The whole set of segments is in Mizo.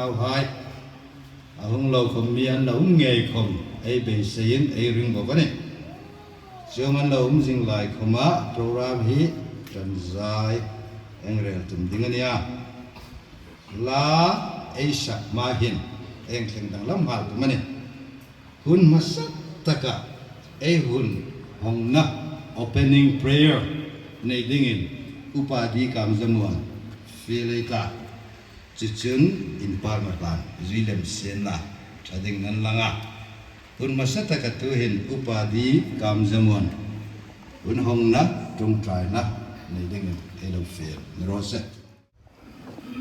unau hai a hung lo khawm mi an lo um ngei khawm ei beiseiin ei ring bawk a ni. Chuang an lo um zing lai khawmah program hi kan zai engrel tum ding a nia. La ei sak hma hin eng thleng danglam nghal tum a ni. Hun hmasa takah ei hun hawngna, opening prayer, nei dingin Upa Di Kangzamuan feel ei ta. Chuchun inparna hlan zui lem senna tha ding nan lang a. Hun hmasa taka tuhin Upa Di Kamzamuan hun hawngna tawngtaina nei dingin ei lo fel ni rawh se.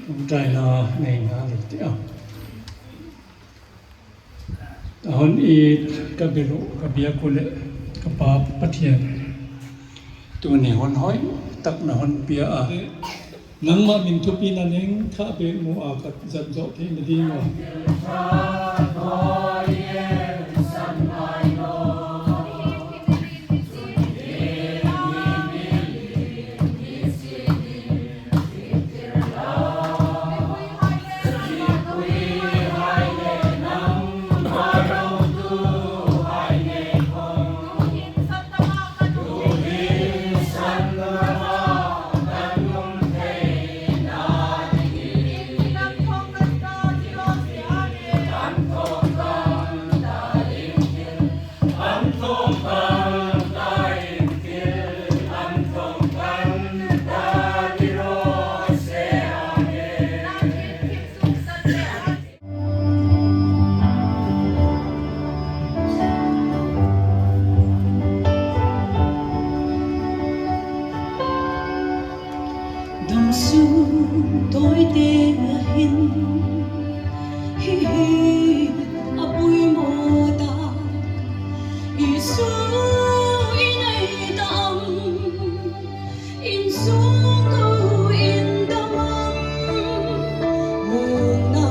Tawngtaina nei hna lo tih a. A hawn i ka biruh ka bia ku leh ka Pa Pathian tuni hun hawi tak na hawn pia a. Nangmah min thupi na ning thah ve mu a ka zat zawh theih na ding maw? Damsung tawite hin hihi a pawimawh tak Isu i nei ta ang Insung ko in dam ang Muangna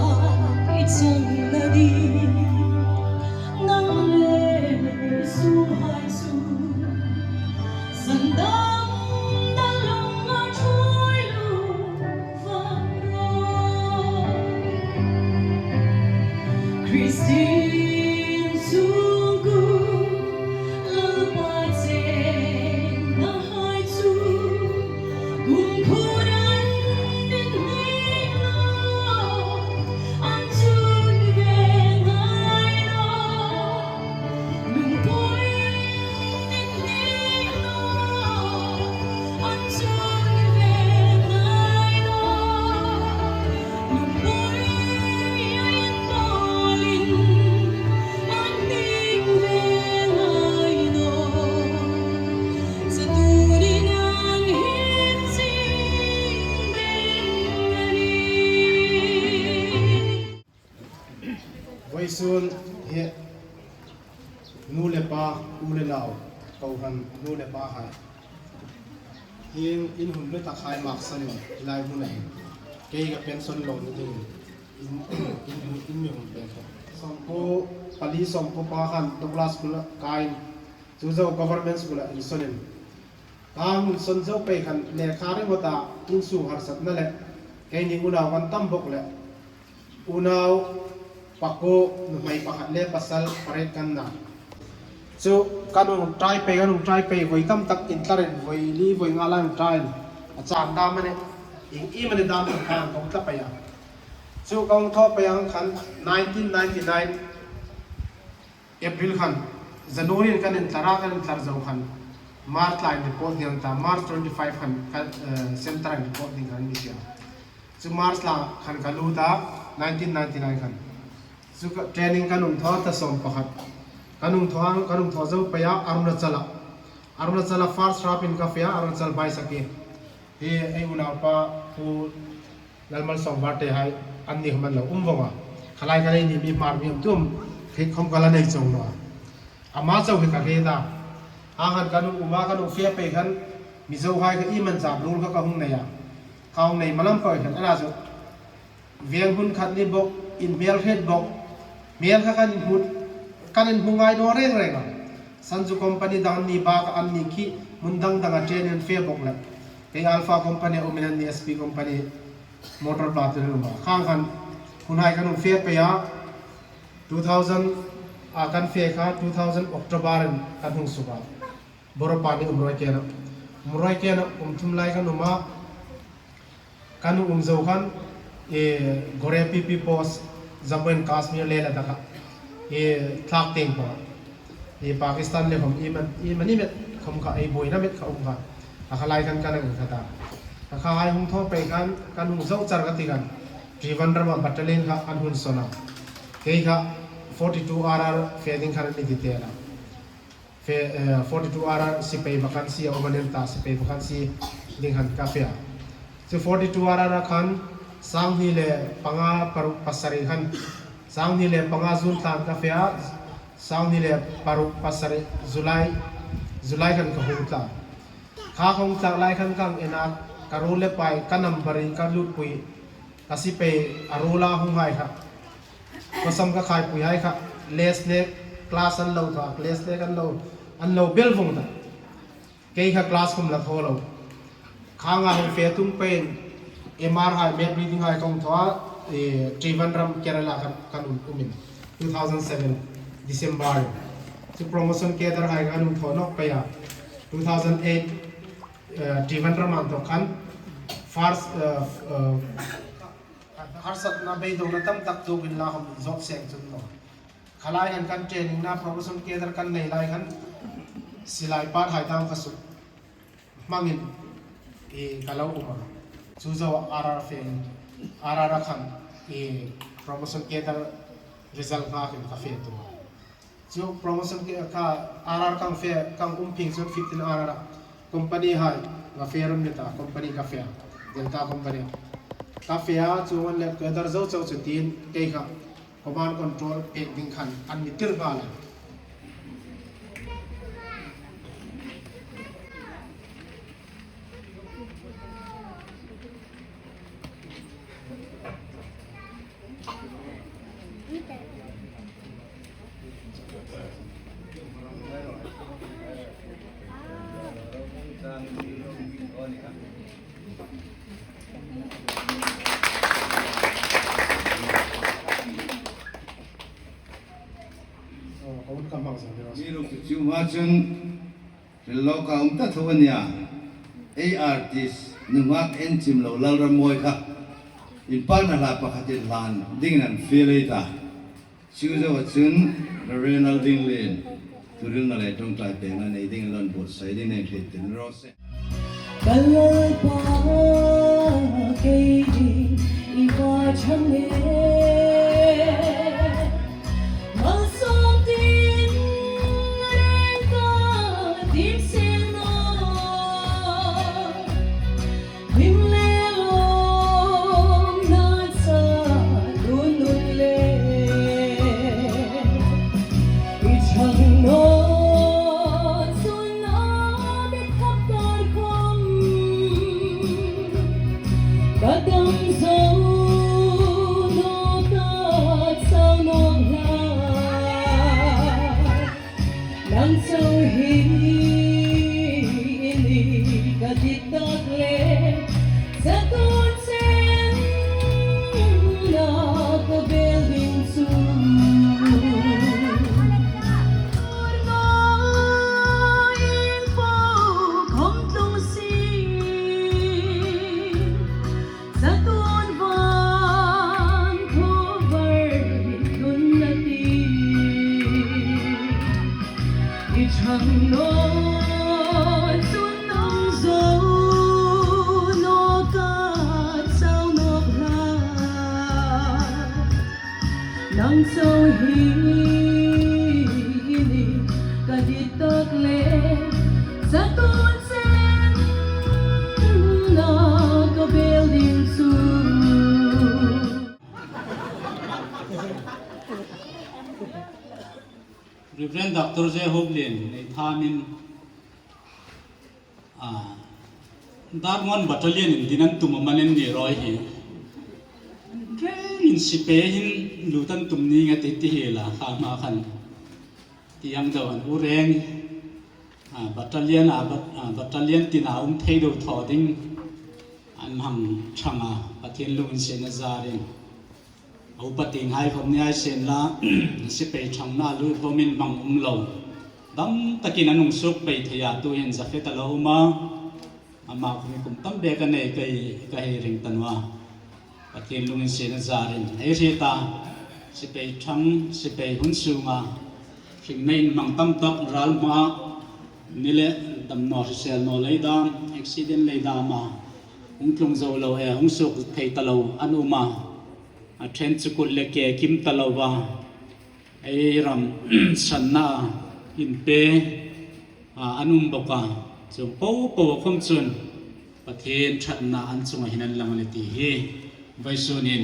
i chang la ding Nang le Isu hai chu Zan dang dang lung a thui lu vang rawh Kristin chungku Lalpa cheng na hai chu Kum khur an min hning lo An chun ve ngai lo Lungpui min hning lo An chun ve ngai lo Lungpui a inpawlin an hning ve ngai lo Chatunin an him ching reng a ni. Voisun hi nu le pa, u le nau, kohhran nu le pa hai hing in hun le tak hai mak san in hilai hmun ah hin kei ka pension lo ni ding in in in mi hun pek kha. 14 14 khan Douglas School ah kai in chu zo Government School ah in son in kang in son zo pei khan lehkha ringawt ah insum harsat na le keini unau kan tam bawk le Unau pako nuhmei pakhat le pasal pariat kan na. Cu kan ung ṭai pei kan ung ṭai pei voi tam tak in tlar in voi li voi nga lai ung ṭai in a caan dam ane ing im ane dam kan khan ka ung tla pei ah. Cu ka ung thaw pei ang khan 1999 April khan January in kan in tlar ah kan in tlar zo khan March tla in report ding an tla March 25 khan center in report ding khan an mi sia. Cu March thla khan ka lut ah 1999 khan cu training kan um thaw ta 11 kan um thaw kan um thaw zo pei ah Arunachal ah Arunachal ah first rap in ka fia Arunachal Baisakhi hi ei unau pa Pu Lalmal Song Varte hai an ni man lo um vonga khalai ka nei ni mi mar mi um tum khi khom kala nei chong lo ama chau hi ka re ta ha han kan uma kan u fia pe khan mizo hai ka i man jab rul ka ka hung nei a Thawng nei malam ko khan ana cu veng hun khat ni bok in hmel hret bok hmel kha kan in hmut kan in hmu ngai do reng reng a Sanju company dang ni ba ka an ni khi mun dang dang a train an fe bok le kei Alpha company umin an ni SP company motor pla tu ma khang khan Hun hai kan um fe pe a 2000 a kan fe kha 2000 October in kan hung suk a Boropa ni umroi ken umroi ken um thum lai kan um a kan um zo khan e Gore PP post Jammu and Kashmir le la daka e thlak teng pa e Pakistan le khom i man i mani met khom kha ei boi na met kha um kha a kha lai kan kan ang kha ta a kha hai hung tho pe kan kan hung zo char ka ti kan Trivandrum a battalion kha an hun sona kei kha 42 RR feding khan ni ti te la fe 42 RR sipai vacancy a umanen ta sipai vacancy ding han ka fe chu 42 RR khan sang ni le panga paruk pasarih khan sang ni le panga June tlan ka fe a sang ni le paruk pasarih July July khan ka hung tla kha hung tlak lai khan kang ena ka ru le pai ka number in ka lut pui ka si pe arula hung hai kha kosam ka khai pui hai kha les le class an lo tha les le kan lo an lo bel vung ta kei kha class kum la tho lo kha nga hung fe tung pen MR hai met reading hai kong thwa e Trivandrum Kerala kan kan um umin 2007 December chu promotion kedar hai kan um tho nok pe ya 2008 Trivandrum an to khan first harsat na beidong na tam tak tu bin la khom zok seng chun no khalai han kan training na promotion kedar kan nei lai khan silai par hai tang kha su mangin e kalau uma chu zo RR fe RR khan e promotion kedar result nga kin ka fe tu chu promotion ke ka RR kang fe kang um phing chun 15 RR company hai nga fe ron ta company ka fe Delta company ka fe a chu an le kedar zo chau chu tin ke kha command control pek ding khan an mi tir nga la. Mi ru chu ma chun lo ka um ta thu ania a artist nungak en chim lo lal ram moi kha in pa na la pakhatin lan ding nan feel ta chu zo chun renal ding lin turil na le tong tai pe na nei ding lon bot sai ding nei the tin ro se Kalpa kei ding i va chang e Reverend Dr. J. Hoblin nei thamin a Darngon Battalion in dinan tum manen ni roi hi in si pe hin lutan tum ni nga ti ti hi la kha ma khan tiang do an u reng a battalion a battalion tin a um thei do tho ding an hang changa pathian lung in se na zarin A upa ting hai khawp ni ai sen la si pei thang na lu khawmin mang um lo dam takin an ung suk pei theia tu hian Jafet a lo um a amah khumi kum tam bek a nei kei ka hei ring tanwa Pathian lungin sen a zarin ei hri ta si pei thang si pei hun sunga hring nei in mang tam tak ral hma nile dam no hrisel no lei dam accident lei dam a hung tlung zo lo e hung suk thei ta lo an um a a then chu kut le ke kim ta lo va ei ram sanna in pe an um bawk a chung po po khom chun Pathian thatna an chungah hin an lang ani ti hi vaisun in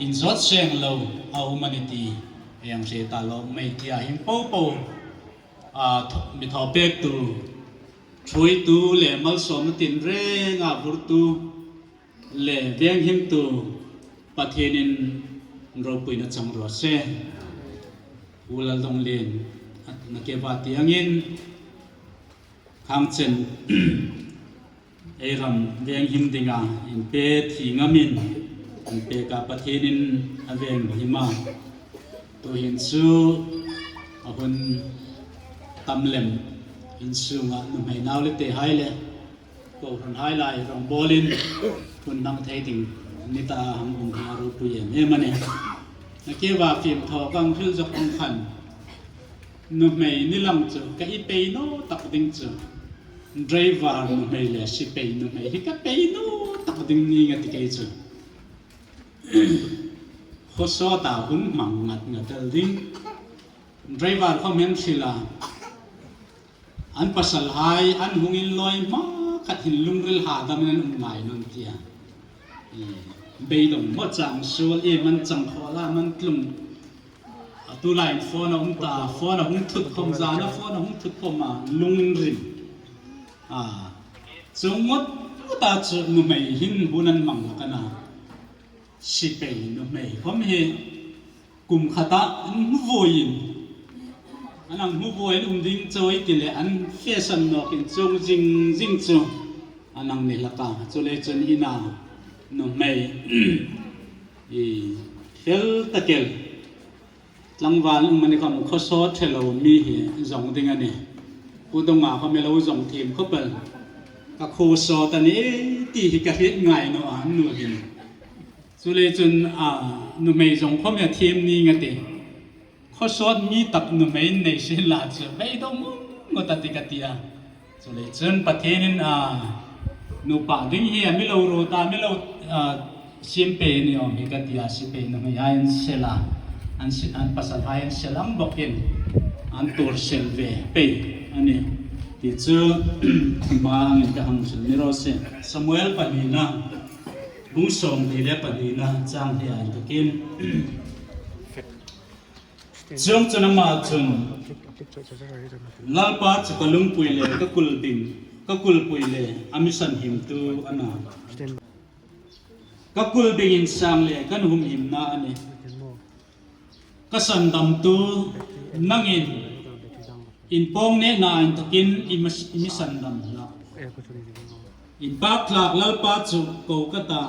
in zawt seng lo a um ani ti eyang hre ta lo mai tia hin po po mi tho pek tu thui tu le malsawm tin renga vurtu le veng him tu Pathian in ropui na chang ro se ulal dong len na ke va tiangin Khangchen ei ram veng him dingah in pe thi ngamin in pe ka Pathian in a veng him a. Tuhin cu a hun tam lem in sungah nuhmei nau le te hai le kohhran hai lai rawngbawl in hun hmang thei ding nita hang um hi a ropui em em ani. Na kewa fim thaw kang thil zok ang khan Nuhmei nilang cu ka i pei no tak ding cu driver nuhmei le sipei nuhmei hi ka pei no tak ding ni nga ti kei cu khuasaw ta hun hmang ngat nga tel ding driver kho men hrila an pasal hai an hung in loi ma khat hin lungril ha dam in an um ngai non tia beidong mo chang sual e man chang kho la man tlung Atu lai in phone a um ta, phone a hung thut khom zan a phone a hung thut khom a lung in rim. A cung ngot ta cu nuhmei hin hun an mang kana sipei nuhmei khom hi kum khat ah an hmu in an ang hmu in um ding choi ti le an fesan nok in cung jing jing cu anang ni laka chu le chun ina nuhmei I fel takel tlangval um ani kham khuasaw thelo mi hi zong ding ani. Pu Donga kha melo zong thim khopel ka khu saw tani ti hi ka hrit ngai no an nu hin. Chule cun a nu mei zong khom ya thim ni ngati. Khuasawt mi tak nu mei nei sin la chu mei do mu ngo ta ti ka tia. Chule cun Pathian in a nupa ding hi a milo ro ta milo simpe ni om hi ka tia sipe na ngai ai an sela an an pasal hai an selam bokin an tur sel ve pe ani ti chu ma angin ka hang sul ni ro se Samuel pahnihna bung sawm li le pahnihna chang hi ai takin Chung cun amah cun Lalpa cu ka lungpui le ka kulbing ka kulpui le a misan himtu a na. Ka kulbing in sang le kan humhimnak a ni. Ka sandamtu nangin in pawng ne nain takin i misandam hlah. In pak tlak Lalpa cu ko ka ta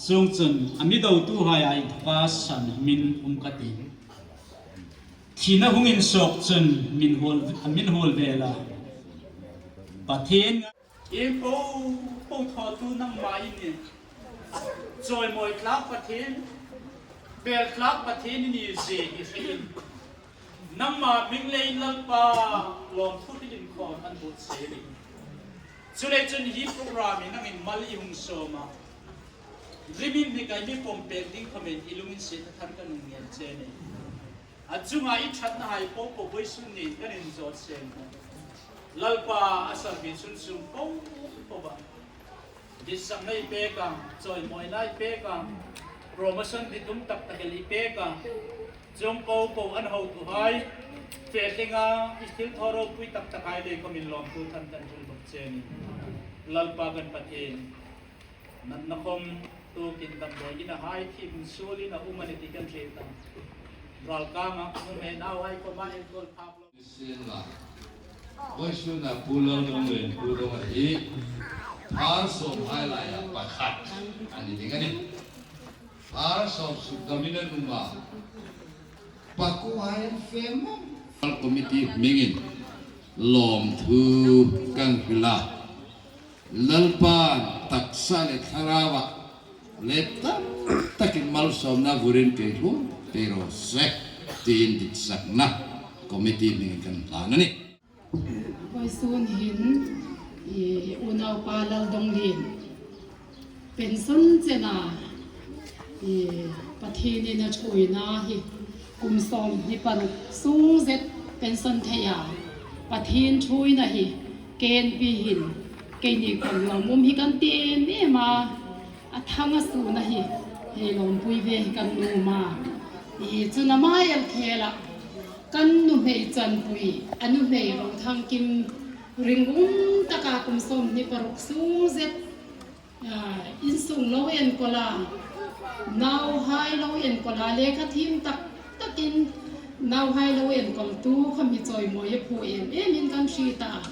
cung cun a mi dotu hai ah in thaka san min um ka ti. Thi na hung in sok cun min hawl min hawl ve la. Pathian in po po tho tu nangmah in ni chawimawi tlak Pathian bel tlak Pathian ni ze hi hrein nangmah ming lei Lalpa lawmthu hrilin khawm an but se ni. Culei cun hi program in nangin mal i hung sawm ah rimin ni kai mi pom pek ding khomen i lungin se thar kan nung ngen che ni. A cungah i ṭhat na hai po po boi sun ni kan in zawt sen ko. Lalpa a sarmi sun sung po po ba. Disang nei pe ka, chawimawi nai pe ka, promotion ditum tak takel i pe ka, chung po po an ho tu hai, fetlinga i thil thoro pui tak tak ai le komin lom tu than kan tul bak che ni. Lalpa kan Pathian nan na khom tu kin dam doi ina hai thim sulin a umani ti kan hle ta. Ralkang a mu me nau hai ko ma en kol phap lo. Sin la Voisuna Pu Lal Dong Len Pu Dong a hi phar sawm hai lai ah pakhat ani ding ani. Ar sawmsuk damin an um a, paku hai an fem mawm. Committee hmingin lawmthu kan hrilh a, Lalpa'n taksa leh thlarauah let tam takin malsawmna vurin kei hluam pe rawh se tiin diksakna Committee hmingin kan hlan a ni. Huaisun hin i unaupa Laldonglin pension chena i Pathinin a thuina hi kum 26 sung zet pension theia Pathin thuina hi KNP hin keini khawm lawmawm hi kan ti em em a, a thang a suhna hi hei lawmpui ve hi kan nu ma i chuna mai al khela kan nu hmei chanpui a nu hmei Rothangkim ringum taka kum 26 sung zet insung lo enkawl a, nau hai lo enkawl a, lehkha thim tak takin nau hai lo enkawl tu kha mi chawimawi a phu em em in kan hri ta.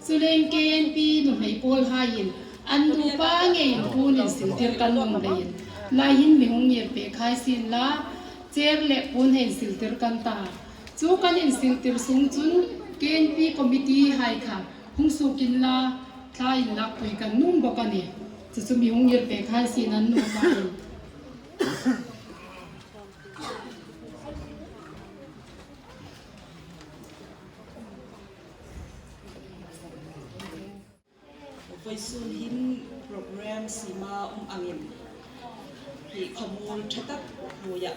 Chuleng KNP nu hmei pawl haiin an nupa ngeiin punin siltir kan awm leiin laiin mi hung ngir pe khai sin la chair leh pun hein siltir kan ta. Chu kan in siltir sung chun KNP committee hai kha hung sukin la thla in lakpui kan nung bawk a ni. Chu chu mi hung ngir pe khai sin an nupa in. Vawisun hin program sima um angin hi khawmul tha tak hnuaiah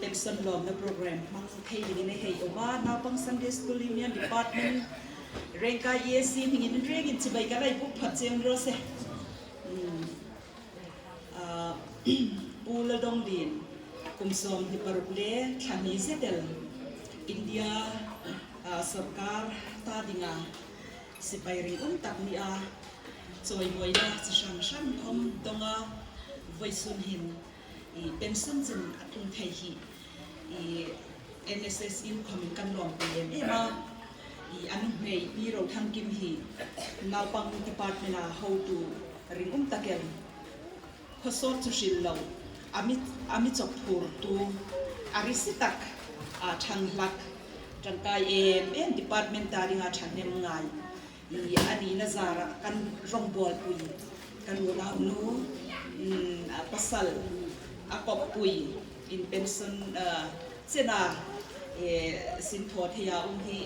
pension lawmna program hmang thei dingin a hei awm a. Naupang Sunday School Union Department Rengkai EAC hmingin rengin chibai ka lai buk phat cheng rawh se. Pu Laldawnglin kum 26 le thla hnih zetel India sorkar ta dinga sipai ringawm tak nia chawimawina chi hrang hrang khawm dawnga vawisun hin i pension chin a tlung thei hi i NSSU khawmin kan lawmpui em em a, i an hmei Pi Rothangkim hi naupang department a hotu ringawm takel khawsawt chu hrilh lo ami ami chawp phur tu a ri si tak a thang hlak tangkai em em department ta ringa thahnem ngai i a nihna zarah kan rawngbawlpui kan unau nu pasal a kawppui in pension chena sin thaw theia um hi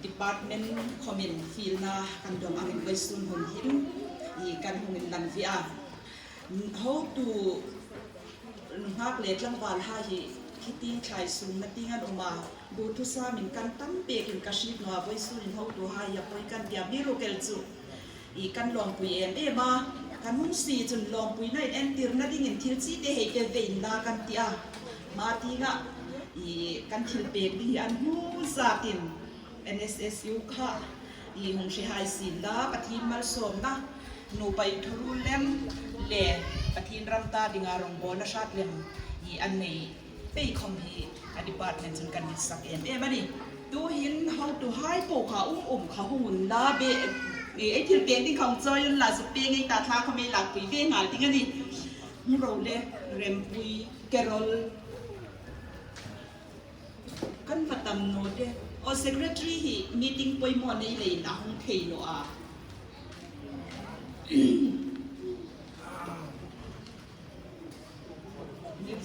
department khawmin filna kan dawng angin vawisun hun hin i kan hungin lang vi a. Hotu nghak le tlangval ha hi khiti thlai sum na ting an um a, duhthusam in kan tam pekin ka hrit nua vawisun in hotu ha hi a pawi kan tia mi rukel chu i kan lawmpui em em a, kan hung si chun lawmpui na in entir na ding in thil chi te hei te vein la kan ti a, hma tingah i kan thil pek ding hi an hmu zatin NSSU kha i hung hrihai sin la Pathin malsawmna nupa in thurul lem le Pathin ram ta dinga rawngbawlna hrat lem i an nei pei khawm hi a department chun kan mit sak em em a ni. Tu hin hotu hai pawh kha um um kha hungun la be ei thil peng ding kha hung chawi un la zuk peng ei ta thla kha mei lak pui ve nghal ding a ni. Hung ro le rempui Carol Kan va tam naw te. Aw secretary hi meeting pawimawh nei leiin a hung thei lo a.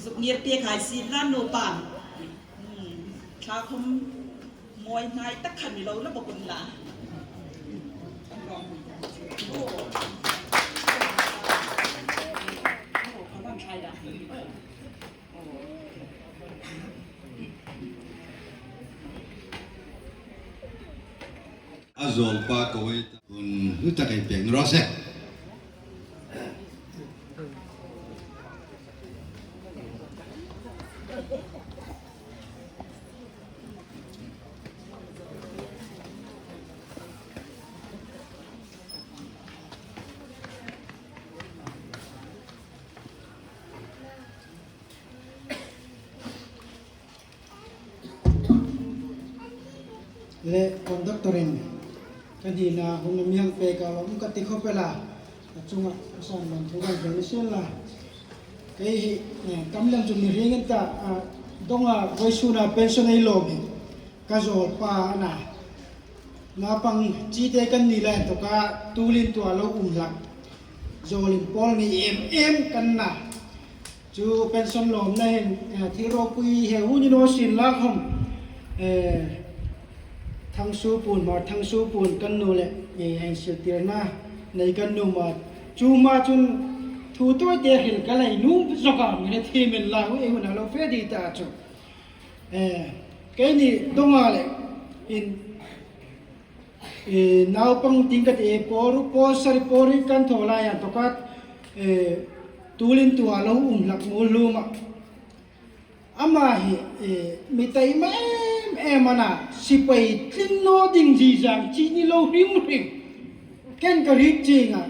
Zuk ngir pek hai si la nupa thla khum mawi hnai tak khan ni lo la bawk un la. A zawlpa ko ei hun hlu tak ei pek ni rawh se. Le conductor in ka hnihna hun a miang pek a lawm ka ti khawp ela a chungah a san lam thu kan hre ni sel la. Kei hi tam lam chu mihring in ta donga vawisuna pension ei lawm hi ka zawl pa a na. Naupang chi te kan ni lai tawk a tulin tua lo um hlak zawl in pawl ngei em em kan na. Chu pension lawm na hin thil ropui he hun in aw sin lak hawm Thangsu pun hmar Thangsu pun kan nu le heng siltirna nei kan nu ma chu hma chun thu tawi te hril ka lei nung zawk a mi le thim in lai hu ei hun a lo fe di ta chu kei ni donga le in naupang ting ka ti e por por sari por hi kan tho lai an tokat tulin tu a lo um hlak mul hlum a Amah hi mi teima em em a na, sipai tling naw ding zizang chi ni lo hrim hrim ken ka rit ching a,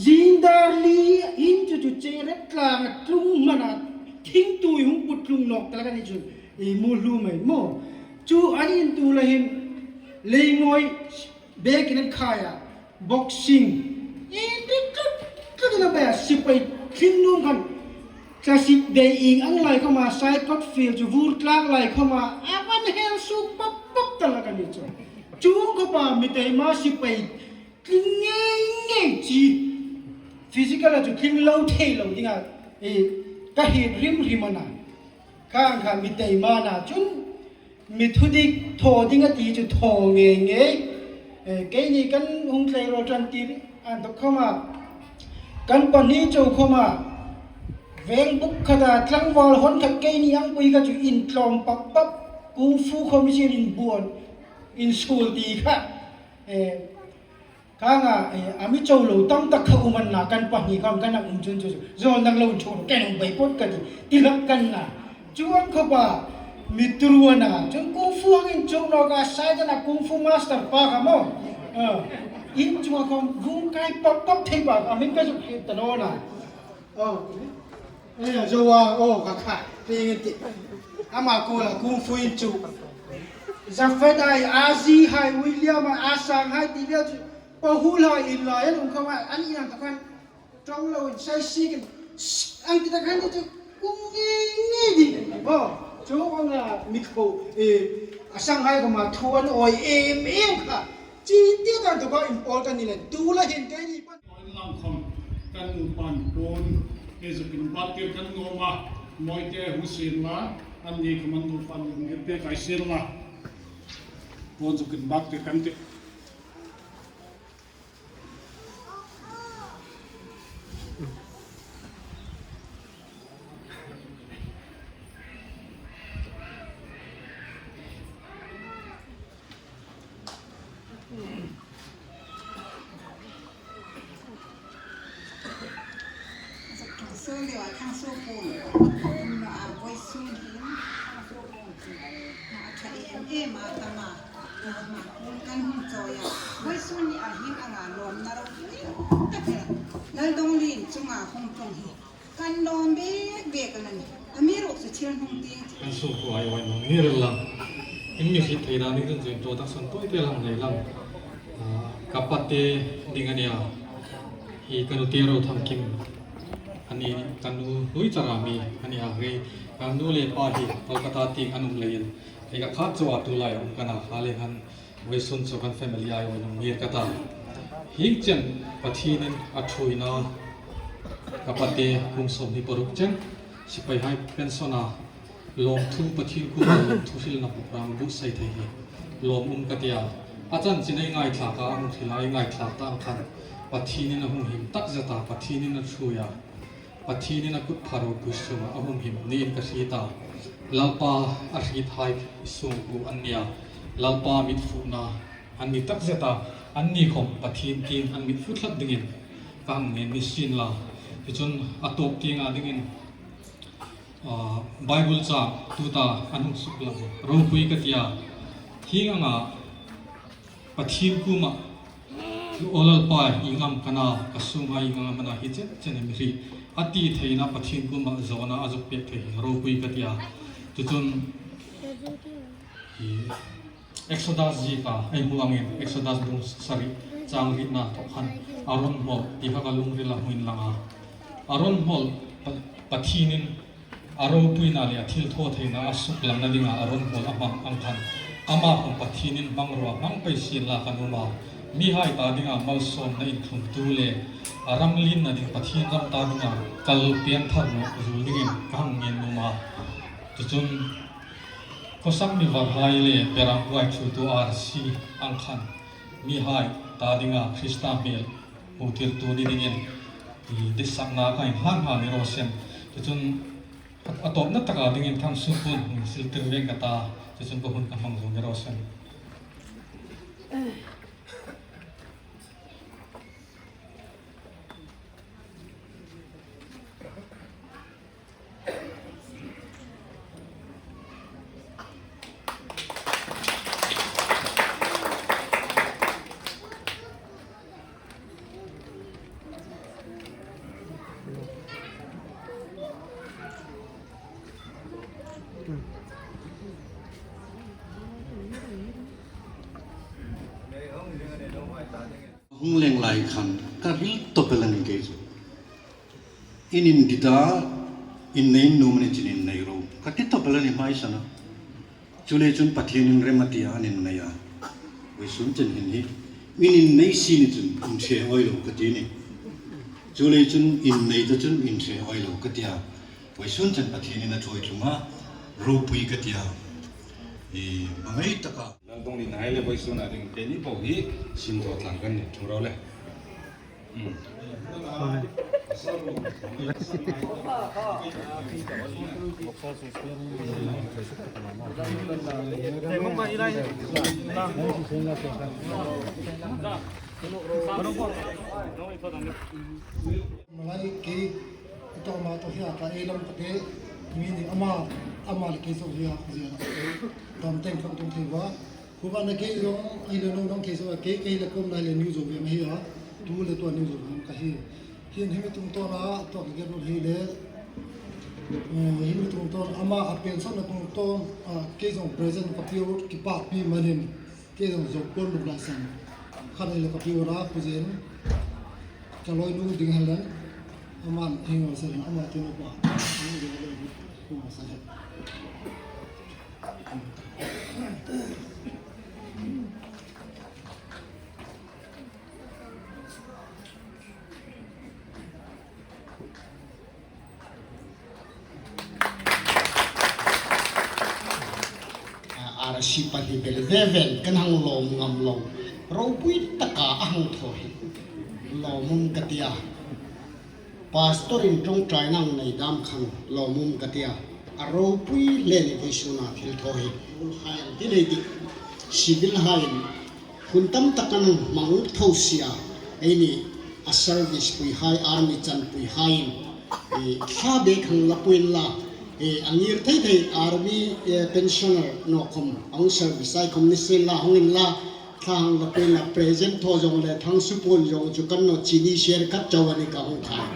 zing dar li in chu chu che rep tlang a tlung hman a thing tui hung put tlung nawk tal kan i chun i mu hlu mai maw chu an in tu lahin lei ngawi bek in an khai a boxing in rik tlut tlut in a bei a sipai tling nung khan Tlasik dei ing ang lai khawm ah Saikawt fil cu vur tlak lai khawm ah a van hel suk pop pop tal a kan i cu. Cung khuapa miteima sipai tling ngei ngei ci physical ah cu tling lo thei lo ding ah i ka hit rimrim ana. Khang kha miteima na cun mithudik thaw ding a ti cu thaw ngei ngei. Kei nih kan hung tleirawl ṭan ti an tuk khom ah kan pahnih cu khom ah veng buk khat ah tlangval hon khat kei nih ang pui kha cu inn tlawm pap pap kung fu khom sin in buan in sul ti kha kanga ami cho lo tam tak kha uman na kan pahnih kham kan um chun chu zol nang lo chu ken um bai pot ka ti tilak kan na Chuan khawpa mitruana cun kung fu hangin chung no ka sai na kung fu master pa kha mo in chunga khom vung kai pop pop thei pa amin ka zu khit ta no na eh zowa o ka kha tingin ti ama ko la kung fu in chu Zafet ai Azi hai William ai Asang hai ti vel chu pahul hai in lai an um khawa an inang ta khan Ṭong loin saisik in an ti tak han ti cu kum nge nge ding an ti maw cu ang mikho a Shanghai ka ma thu an oi em em kha chi ti kan tu ka in pawl kan ni len tu la hin ke ni pan lang khom kan nu pan pon he zukin batir kan noma moite hu sin la an ni khaman nu pan lung pe kai sir la pon zukin batir kan ti Kan sung ku ai wai nong ni rel lang in mi hrit thei dan ding cun cun to tak son toi te lang nei lang kapate ding ania hi kanu te ro tham kim ani kanu hlui charami ani a hei kanu le pa hi Kolkata ting anum lein hei ka khat chawa tu lai um kana hale han voi sun chu kan family ai oi nong mir kata hing chen pathinin a thuina kapate kum som hi paruk chen sipai hai pensona lawm thu pathin ku lawm thu hril na program bu sai thei hi lawm um katia achan chinai ngai thla ka ang thilai ngai thla ta ang khan pathinin a hung him tak zata pathinin a thuya Pathian in a kut phar ropui chungah a humhim niin ka hri ta. Lalpa a hri thai sung ku an nia. Lalpa mit fuhna an ni takzet a, an ni khawm Pathian king an mit fu thlat dingin ka hang ngen ni sin la. Tichun a tawp tingah dingin Bible ca tuta an hung suk lang ropui ka tia. Hing anga Pathian kumah Aw Lalpa i ngam ka na, ka sung ai i ngam a na hi chet chen em ri a ti thei na Pathian kumah zawna a zuk pek thei hi ropui ka ti a. Tucun hi Exodus zika ei hmu angin Exodus bung sarih chang rihna thawk khan Aaron hmawlh ti kha ka lungril a hmuin lang a. Aaron hmawlh. Pathinin a ropuina leh a thil thaw theihna a suk lamna dingah a rawn hmual a hmang ang khan amah hum Pathinin hmangrua hmang pei sin lak an awm a, mi hai ta dingah malsawmna inthlumtu leh a ram linna ding Pathian ram ta dingah kal pian thar rawh zul dingin ka hang ngen awm a. Tichun khawsak mi varhai leh berang huai thultu arsi ang khan mi hai ta dingah Krista hmel Hmuhtirtu ni dingin i disakna ka inhlan nghal ni rawh sem. Tichun a tawpna takah dingin thang supun hmun siltir veng ka ta, tichun ka hun ka hmang zo ni rawh sem. Hung leng lai khan ka ril tawp el a ni kei chu. In in dita in nei in num a ni chin in nei ro ka ti tawp el a ni hmaisana. Chulei chun Pathian in rem a tia an in nei a, Vawisun chen hin hi in in nei si ni chun in hre awi lo ka ti ni. Chulei chun in nei te chun in hre awi lo ka tia, Vawisun chen Pathian in a thuai tlung a, ropui ka tia i hmangaih tak a. Lal Dawng Lin Hai le Vawisun ah ding keini pawh hi sim tawh tlang kan ni thu ro le. Malai ke ito ma to hiya ka elam ka te mi ni ama ama le ke so hiya zia dam teng kham tung thei wa Khuba na ke zong ai le no nong ke zo ke ke le kom lai le new zo ve ma hi a tu le to new zo ve ka hi hian hemi tung to na to ke ro hi le hemi tung to ama a pension na tung to ke zong present ka pio ki pa pi manin ke zong zo kon lu la san khan le ka pio ra puzen ka loi nu ding halan aman hingo sa ama tu no pa ni le le ku sa he Arsi pahnih bel ve vel kan hang lawm ngam lo ropui taka a hang thaw hi lawmawm ka tia Pastor in tawngtai nang nei dam khan lawmawm ka tia, a ropui hle ni Vaisuna thil thaw hi. Hai ang ti lei dik civil hai in hun tam tak an hmang tho sia ei ni a service pui hai army chan pui hai in i thla bek hang la puin la i a ngir thei thei army pensioner no khom ang service ai khom ni sen la hong in la Thla hang la pen ah present thaw zong le thang supun zong cu kan no chini share khat cho an i ka hung khai.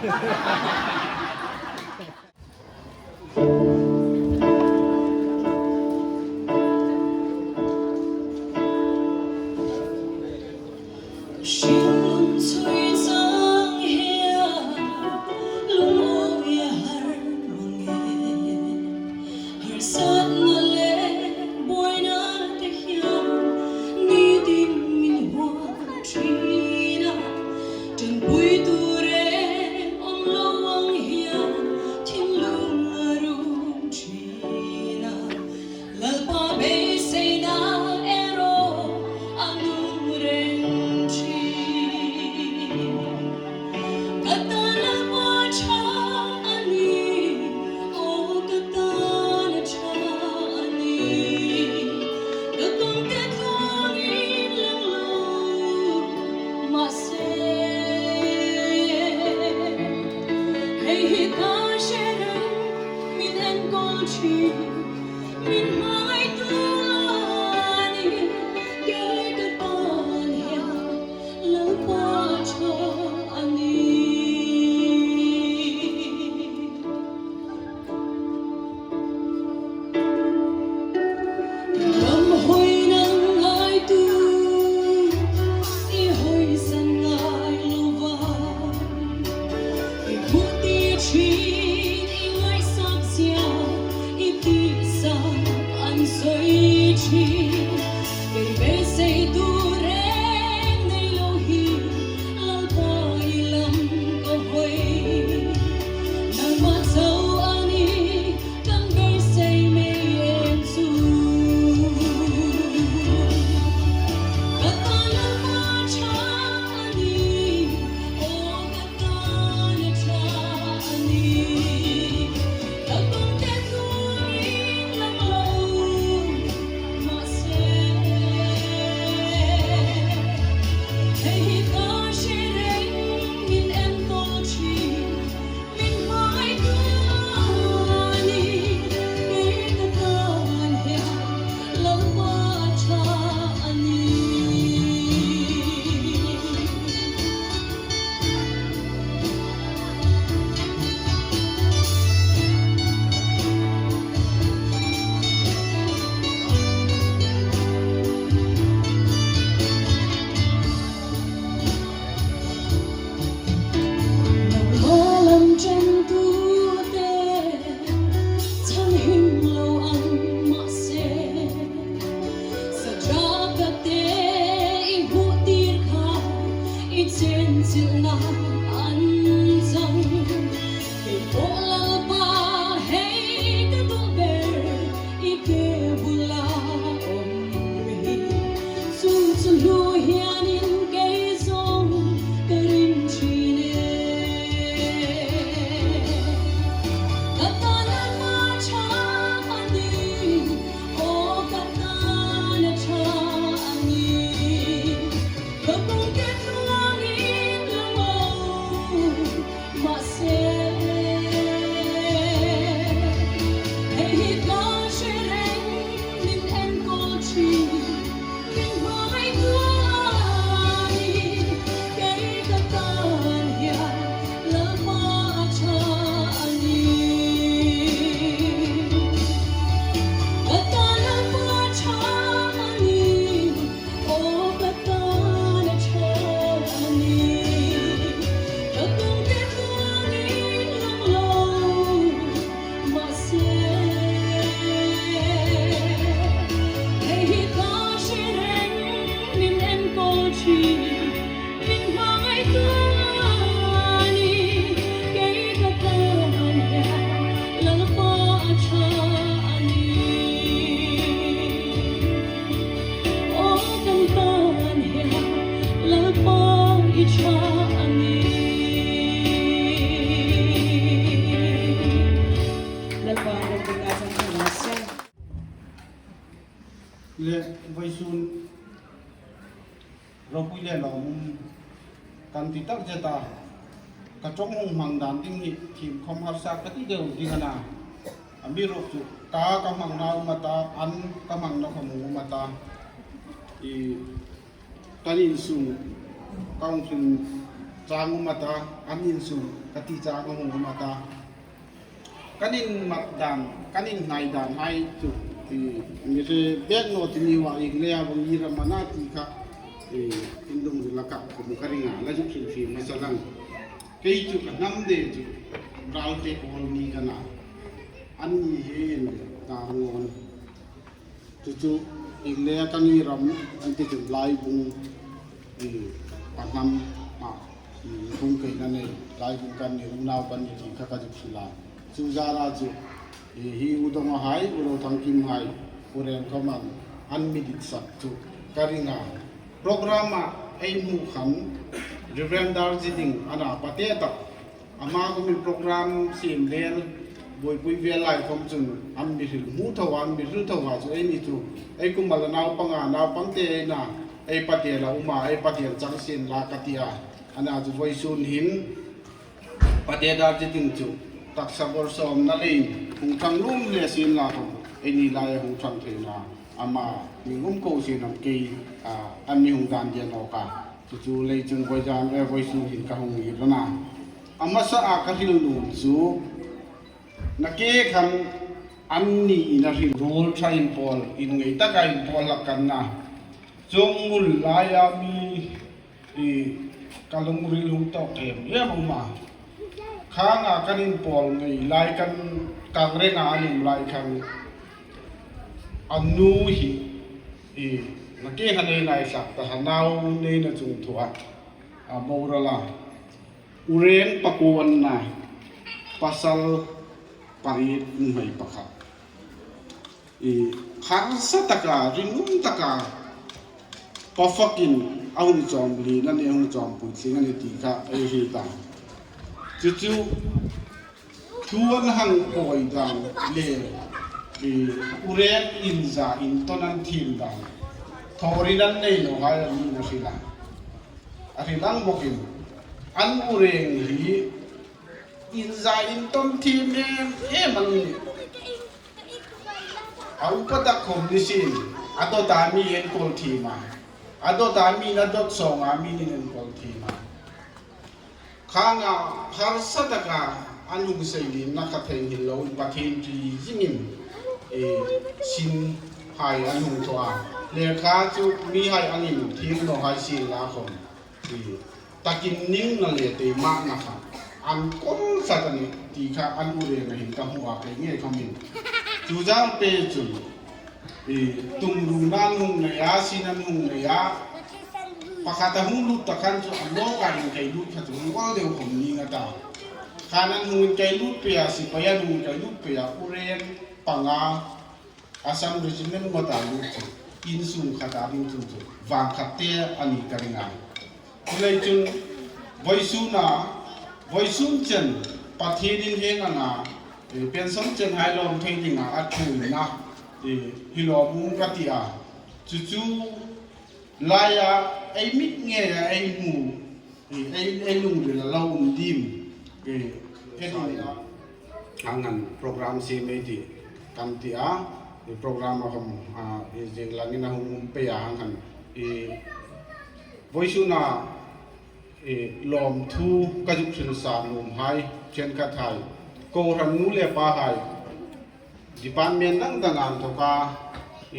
Le Vaisun ropui le lawmawm kan ti tak zet a, ka tawng hung hmang dan ding hi thim khawm harsa ka ti deuh ding a na. A mi ruk chu ka ka hmang na um ata, an ka hmang na khawm hung um ata i kan insung ka hung hrin chang um ata, an insung ka ti chang a hung um ata. Kan in mat dan, kan in hnai dan hai chu i mi re bek no ti mi wa ing le a bang i ramana ti kha i indung ri laka kum ka ringa la ju hrim hrim ma chalang kei chu ka hnam de chu ral te kawl mi ka na an ni he in tar ngon chu chu ing le kan i ram an ti chu lai bung i pa hnam a Kung kei na nei lai kung kan ni unau kan ni ti kha ka zuk si lai. Chu zara chu hi udong a hai uro thang kim hai ureng kaman an mi dik sak chu ka ringa. Program ah ei hmu khan Reverend Darjeeling ana pate tak ama kumin program sim lel buaipui vel lai khom chun an mi hril hmu tho an mi hril tho ha chu ei ni chu ei kumal a nau panga nau pangte ei na ei patel a um a ei patel chang sin la ka ti a ana chu voi sun hin pate Darjeeling chu taksa bawr sawm na lein hung thang lum le sin la khom ei ni lai a hung thang thei na ama mi ngum ko sin am kei an mi hung dan dian awk a cucu leicung voi zan le voi sun hin ka hung i rana a hmasa ah ka hril nu cu na ke khan an ni in a hril rawl tha in pawl in ngei taka in pawl lak kan na cung ngul lai ah mi i ka lungril hung tawk em em um a khang ah kan in pawl ngei lai kan kang reng ah an um lai khan an nu hi i na ke han ei nai sak ta nau nei na chung thua a boral a ureng pakuan na pasal pariat hmei pakhat i harsa taka rinum taka pafakin a hung chawm lin ani a hung chawm puitling ani ti kha ei hi ta chu chu thu an hang awi dan le i urek in za in ton an thim dan thorin an nei lo hai an ni na hrila. hrilang bawkin an u reng hi inzai intawn thim em em an ni. A upa tak khawm ni sin, a dawt ah mi enkawl thim a, a dawt ah min a dawt sawng ah min in enkawl thim a. Khang ah harsa taka an hung seilinna kha theihnghilh lo in Pathian ṭi zingin i sin hai an hung tuah a. Lehkha cu mi hai angin thil naw hai sin la khom ti takin ning na le teimah na kha an kawl tlat a ni ti kha an u reng ahin ka hmuh ah kei ngei khom in cu zang pe cun i tumru nan hung nei ah sin an hung nei ah Pakhat a hung lut ta khan cu a lawka in kei lut kha cu mual deuh hom ning a ta. Khan an hung in kei lut pe ah sipai an hung in kei lut pe ah uren panga Assam Regiment ngawt ah lut cu inn sung khat ah ding cu cu vang khat te an i ka ring ai. Culei cun voi sun ah voi sun cen Pathian in heng anga pension cen hai lawm thei ding ah a thu in na hi lawm um ka ti ah cucu Lai ah ei mit nge ah ei hmu ei ei lungril a lo um dim ke ngan program si mei ti kan ti a program a hom a jing langin a hung um pe a hang han i voisuna i lawm thu ka juk hrin sa num hai chen khat hai ko ram nu le pa hai Department dangdang ah an thawk a,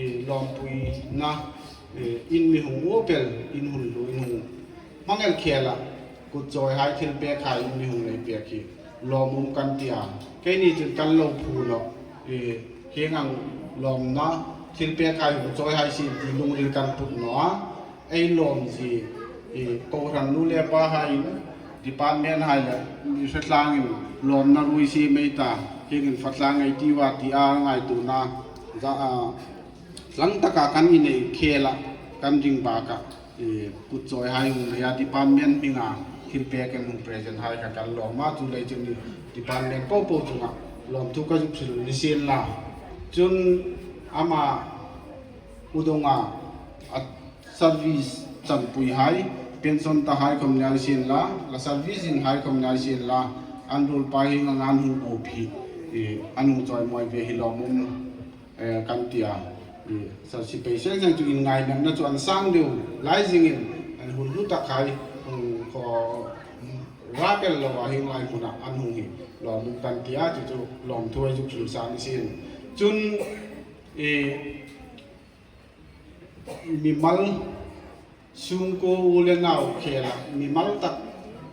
i lawmpuinak inn mihung uapel inn hun lu in hung hmangel khel ah kutcawi hai thil pek hai in mihung nei pek hi lawmum kan ti a. Kei nih cun kan lo phu lo i hi ngang lawmnak thil pek hai hung cawi hai sin ti lungril kan put no a ei lawm zi i kohhran nu le pa hai in Department hai le hritlang in lawm na rui si mei ta hing in fatlang ei ti wa ti a ngai tu na za tlang taka kan i nei khela kan ding ba ka kut choi hai hung ya department minga thil pe kan hung present hai ka kan lawm ma chu lei chun department po po chunga lawm thu ka juk sil ni sen la chun ama udonga Service chanpui hai, pension ta hai khom nyai sin la, la service in hai khom nyai sin la, an rul pa hi nga ngan hung up hi an hung choi moi ve hi lawmum kan tia i si pe seng seng chu in ngai nam na chu an sang deuh lai zing in an hun lu tak hai hung kho rakel lo wa hi ngai hmun ah an hung hi lawmum kan tia chu chu lawm thuai chu chul san sin chun i Mimal chhungkaw u le nau khelah mimal tak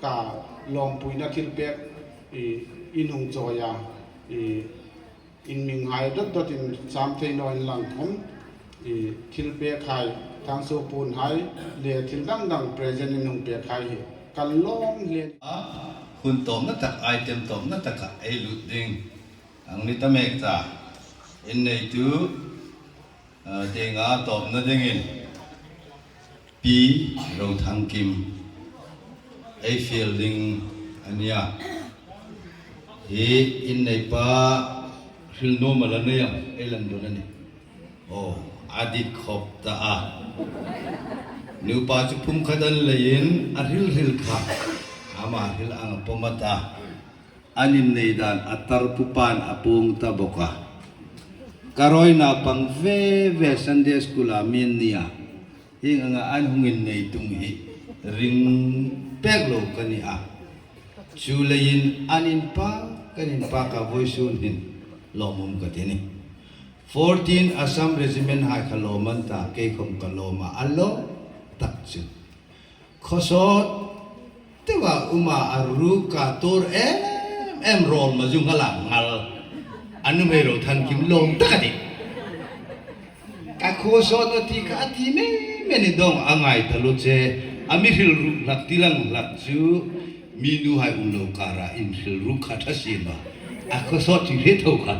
ka lawmpuina thil pek i inhung chawi a, i inminghai dawt dawt in sam thei naw in lang khawm i thil pek hai, thangso pun hai le thil dangdang present in hung pek hai hi kan lawm hle. Hun tawmna tak item tawmna takah ei lut ding Ang ni ta mek ta. Inneitu tenga tawpna dingin Pi Rothangkim ei fial ding ania. Hi inneipa hril nuam a la nei ang ei lan dun ani. Aw a dik khawp ta a. Nupa chu phungkhat an leiin a hril hril kha amah hril ang a pawm a ta. An innei dan a tar pupa'n a pung ta bawk a. Ka rawi naupang ve ve Sunday School ah mi an nia, heng anga an hung innei tung hi ring pek lo ka ni a. Chu leiin an in pa kan in pa ka vawi sun hin lawmawm ka ti a ni. 14 Assam Regiment hai kha lawm an ta keikhawm ka lawm a a lawm tak chu. Khawsawt deuh ah um ah a ru ka tur em em rawl ma zu ngal ah ngal an um ei ro than kim lawm tak a ti. Ka khawsawt na ti kha a ti men i dong a ngai ta lu che a mi hril ruk hlak tilang hlak cu mi nu hai um lo kar ah in hril ruk kha tha si ma a khawsawt chi hre tho kha.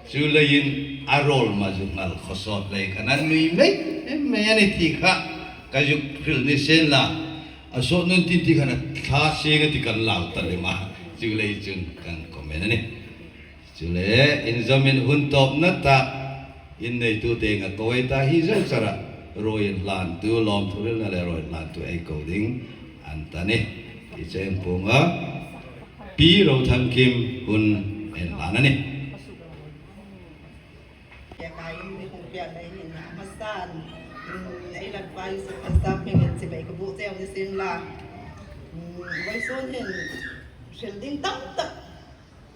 Cu lei in a rawl ma zu hngal khuasawt lei khan an nui mei mei an i ti kha ka juk hril ni sen la a sawh nun tin ti khan a thla sing a ti kan lau ta le ma cu lei cun kan comment ani cu le in zam in hun tawp na tak in neitu te nga kawai ta hi zo chara Rawi in hlantu, lawmthurilna le rawi hlantu ei ko ding an ta ni ti cheng punga Pi Rothangkim hun en hlan a ni.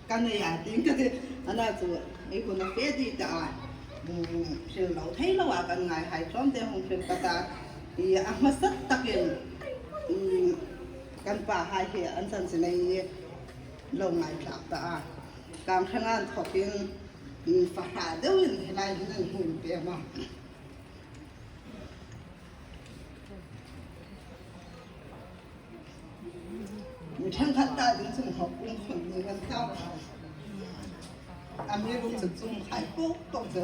Ka nei a tin ka ti ana chu ei hun a fe di ta a hril lo thei lo a kan ngai hai tlawm te hung hril ka ta i a hmasat takin kan pa hai hi an chan chi nei lo ngai tlak ta a kang thlengan thawk in fahra deuh in helai hin an hun pe ma. Mi ṭhenkhat ta ding chung hawk um khun ning an thau. A mi rum cu cung khai puk tuk cu.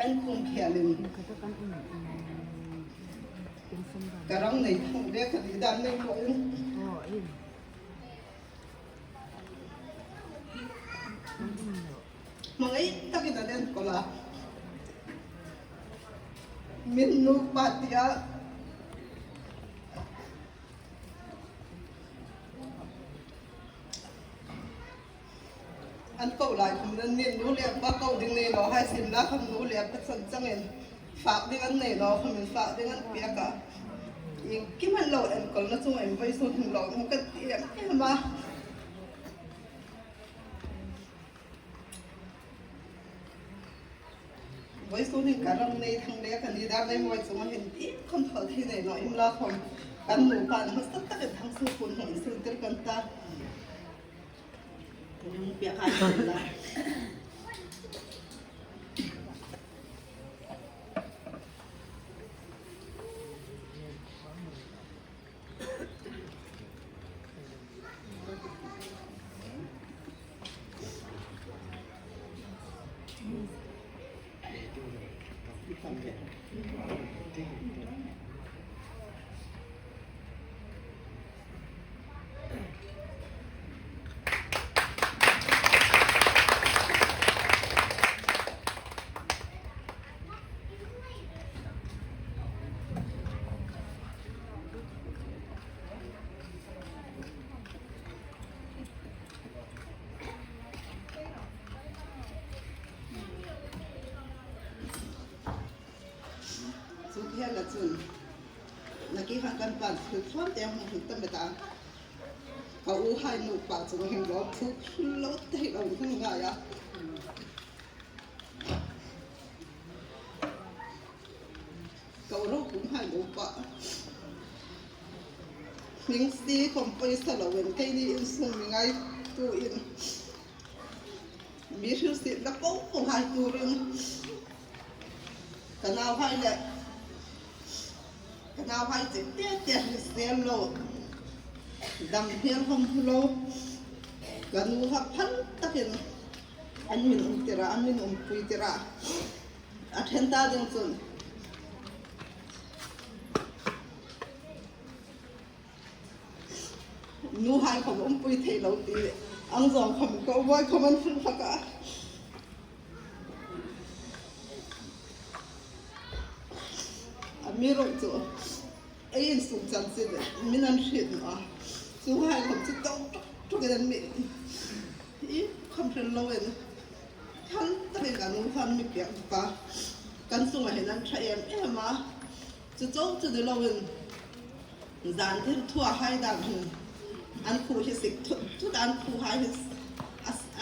An kum khial in ka rang nei thung ve ka di dan nei ko in. Mangai takin an enkawl a. Min nupa tiah an ko lai khum nan min nu le pa ko ding nei lo hai sim la kham nu le pa chan chang in fak ding an nei lo khum in fak ding an piak a ing kim an lo enkawl na chung in voi sun hum lo mu kan ti em em a. Voi sun in ka ram nei thang le kan i dar nei moi chung hin ti khom thol thi nei no im la khom kan nu pa na sat tak in thang su phun hon sil tir kan ta Yung pia kai la. Cu khel ahcun na ki kha kan pan thil thuam te hung hung tam ta ka u hai nu pa cung hin lo thu lo te lo hung ngai a ka ro kum hai nu pa Hming si kom poisa lo in kei nih in sung mi ngai tu in mi hrilh si na ko ko hai turin ka nau hai le ka nau hai te te te sel lo dam hian hom lo ka nu ha phan takin an min um tira an min um pui tira a then ta ding chun Nu hai khom um pui thei lo ti ang zawng khom ko voi khom an fun fak ah. A mi ro cu ei in sung chan sin min an hrin ma cu hai khom cu to tuk tuk in an mi i khom hrin lo in than takin kan um khan mi piak pa kan sung ah hin an tha em em a. Cuco cu ni loin zan thil thua hai dang hin an phu hi sik thut an phu hai hi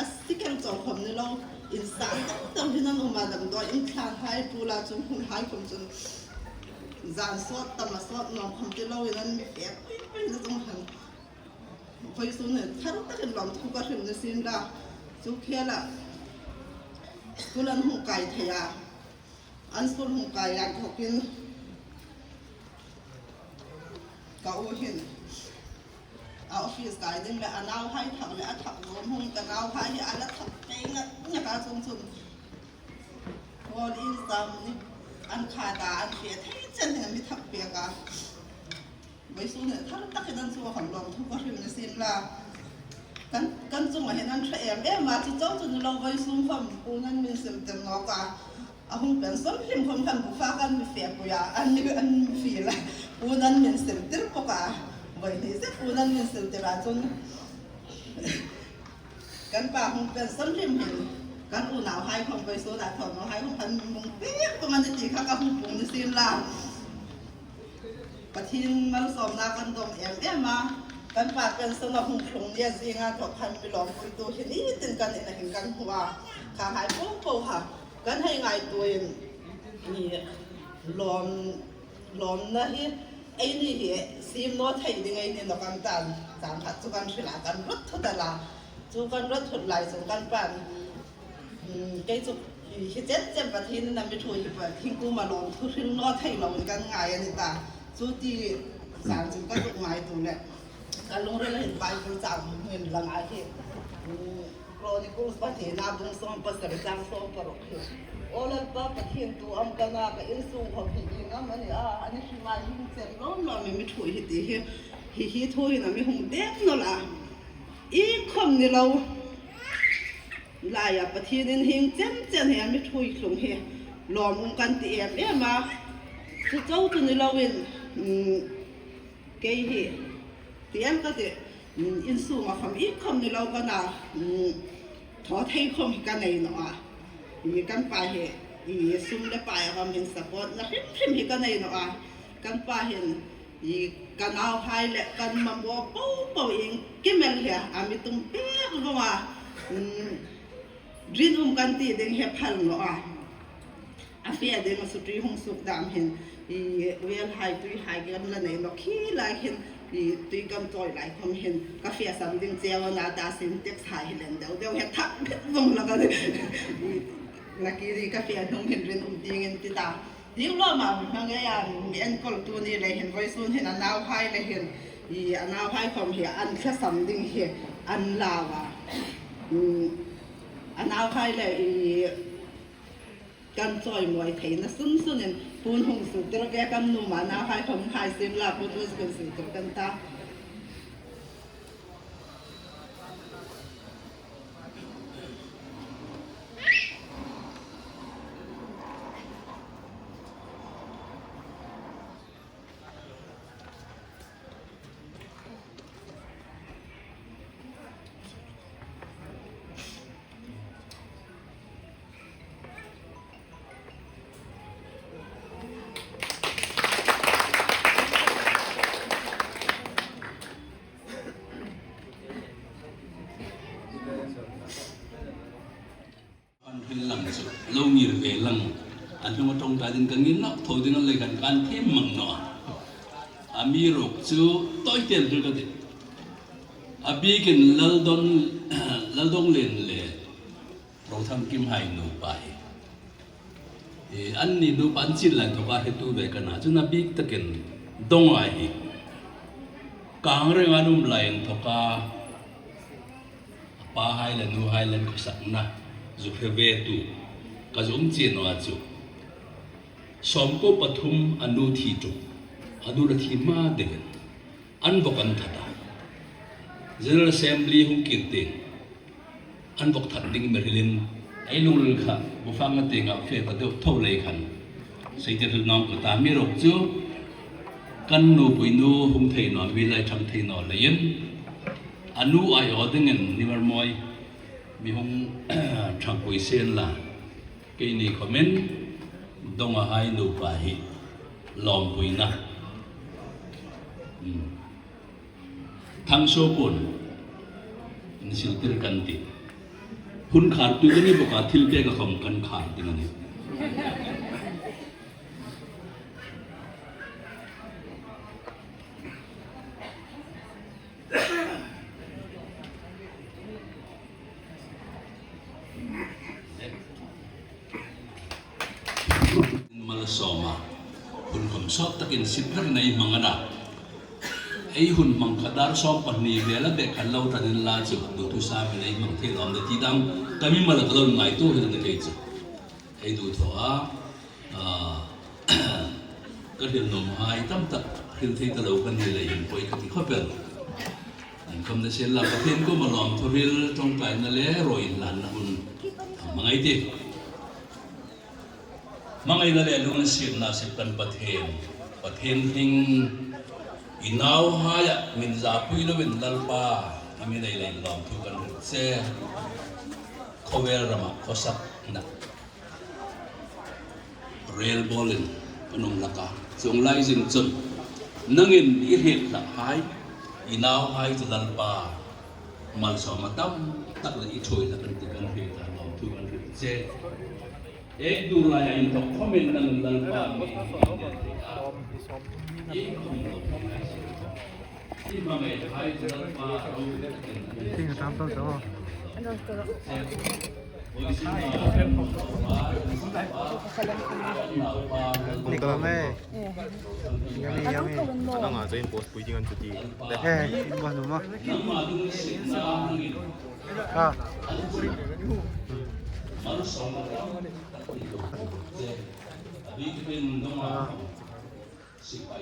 a sikel cong khom ni lo in sang dang dang hin an um a dang doi in thlan hai pu la chung hun hai khom cun zan sawt tam a sawt nong khom ti lo in an mi pek pui pui na chung han voi su ne thar takin lom thu ka hrim ni sin la chu khela school an hung kai thaya An sul hung kai an thawk in ka u hin a office kai ding le a nau hai thak le a thak zawm hung ka nau hai hi a la thak te ngat ngat a chung chun hall in sam ni an kha ta an fe thei chen hin mi thak pek a voi su ne thar tak hin an chu hon lom thu ka hrim ni sim la kan kan chung ah hin an tha em em ma chu cho chu ni lo voi sum khom pu nan min sim tem nok a. A hung pen sawm hlim khawm khan bufa kan mi fe pui a, an mi an mi fil a, pun an min sil tir bawk a, vawi hnih zet pun an min sil tir ah chuan kan pa hung pen sawm hlim hin kan unau hai khawm vawi sawn ah thawm lo hai khawm khan mung pek pawng an i ti kha ka hung pung ni sin la. Pathian malsawmnak kan dong em em a, kan pa pension a hung thlung ni a zing ah thawk khan mi lawmpuitu hi nitin kan in a hin kan hmu a, kha hai popo ha kan hei ngai tuin i lawm lawmna hi ei ni hi sim naw theih ding ei ni no kan tan caan khat cu kan hrilh ah kan rat thut a la cu kan rat thut lai cung kan pan Kei cu hi cemcem Pathian in a mithu hi thingkung a lawm thu hring naw thei lo in kan ngai an i ta. Cu ti caan cu ka zuk ngai tu le ka lungrel hin Bible cauk in lang ah hi Chronicles Pathian ah bung 17 cang 16 hi Aw Lalpa Pathian tu am kana ka inn sung ho hi ding am ani a ani hrimai hing cem lawm lawm mi mithu hi ti hi hi hi thu hin a mi hung dek nola i khom ni lo Lai ah Pathian in hing cemcem he mi thui thlung hi lawm um kan ti em em a. Cu co cu ni loin kei hi tiang ka ti inn sung a khom i khom ni lo kana thaw thei khom hi ka nei no a. Kan pa hi i sum le pai a kam hin support na hrimhrim hi ka nei no a. Kan pa hin i ka nau hai le kan mamawh paohpaoh in kimel he a mitung pek vong ah rin um kan ti ding he phal ngo ah a fe ding a sutri hung suk dam hin i vel hai tui hai kan la nei no khi lai hin i tui kam choi lai khom hin ka fe sam ding cheu na da sin tek sai hi len deuh deuh he thak phet vong la ka nakiri ka fe hnung hin rin um ding in ti ta Ding lawmah mi hmang ei ah mi enkawltu nih le hin voisun hin a nau hai le hin i a nau hai khom hi an thlasam ding hi an lau ah a nau hai le i kan cawimawi thei na sun sun in pun hung su tir ve kan nu ma nau hai khom hai sim la pun us kan su tir kan ta. An hil lang chu lo ngir ve lang an hnung a tawngtai ding ka ngir nak tho ding an lei kan kan them mang no a mi ruk chu toi ten hil ka ti a bikin laldon laldong len le rotham kim hai nu pa hi an ni nu pan chin lan thoka he tu ve kana chu na bik takin dong ai hi kang reng an um lain thoka a pa hai le nu hai len khuasak na zu hre ve tu ka zum chin wa chu som ko pathum anu thi tu anu la thi ma degen an bok an thata General Assembly hung kir te an bok that ding merilin ai lungril kha bufang na te nga fe ta deuh tho lei khan sei te ril nong ko ta mi rok chu kan nu pui nu hung thei no mi lai thang thei no lein anu ai o dingin nimar moi mi hung thang pui sen la kei ni comment donga hai nu pa hi lawm pui na Thang so pun in siltir kan ti hun khar tu kan i boka thil pe ka khom kan khar ding ani. Malsawma hun khawm sawt takin sip vek nei hmang a dah. Ei hun hmang kha dar 12 vel a bek khan lo tan in la chu duhthusam in ei hmang thei lawm le ti dang ka mi mal ka lo ngai tu hin a kei chu ei duh thaw a ka hril nawm hai tam tak hril thei ta lo ka ni le in pawh i ka ti khawp el. An kham na sel la Pathian kum a lawm thuril tawngtaina le rawi in lan na hun a hmangaih ti. Hmangaihna leh lunglasiatna sep kan Pathian, Pathian hling i nau haiah min zahpui loin Lalpa i mi nei leh lawmthu kan rit che. Khawvel ramah khawsak nak rel bawlin kan um laka chung lai zing cun nangin i hret hlah hai i nau hai cu Lalpa malsawm a tam tak le i ṭhawi hlah kan ti kan hret hlah lawmthu kan rit che. Ek dur lai ah in thawk khomin nangin Lalpa mi in tel tikah i khom lo ngai si. I hmangaih hai cu Lalpa ro takin an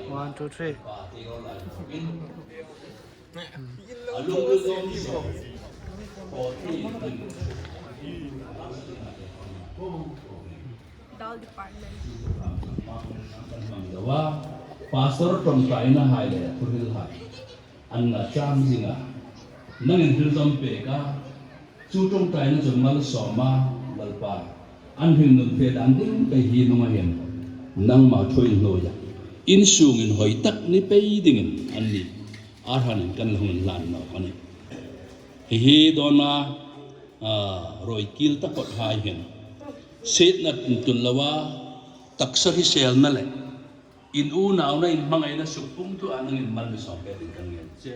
One, two, three. Dal Department. Pastor tawngtaina hai leh thuril hai an la cham zinga nangin thil zawm pek a, chu tawngtaina chu malsawma Lalpa An hlim nun fe dan ding te hi nunga hian nangmah thuin hnuaiah insungin hawi tak ni pei dingin an ni arhanin kan la hun hlan lo a ni. Hihi dawna rawi kil ta kawt hai hian setna tul loa taksa hriselna leh in unauna in hmangaihna suk pung tu ah nangin mal mi sawm pek in kan ngen che.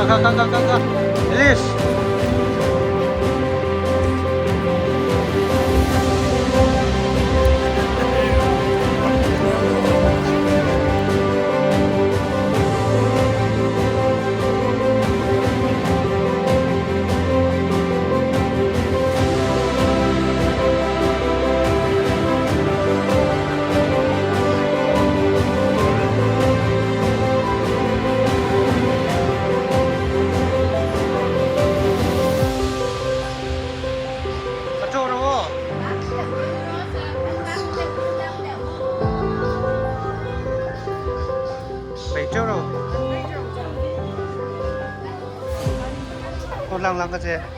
Kha kha kha kha kha Alice. Lang lang ka che.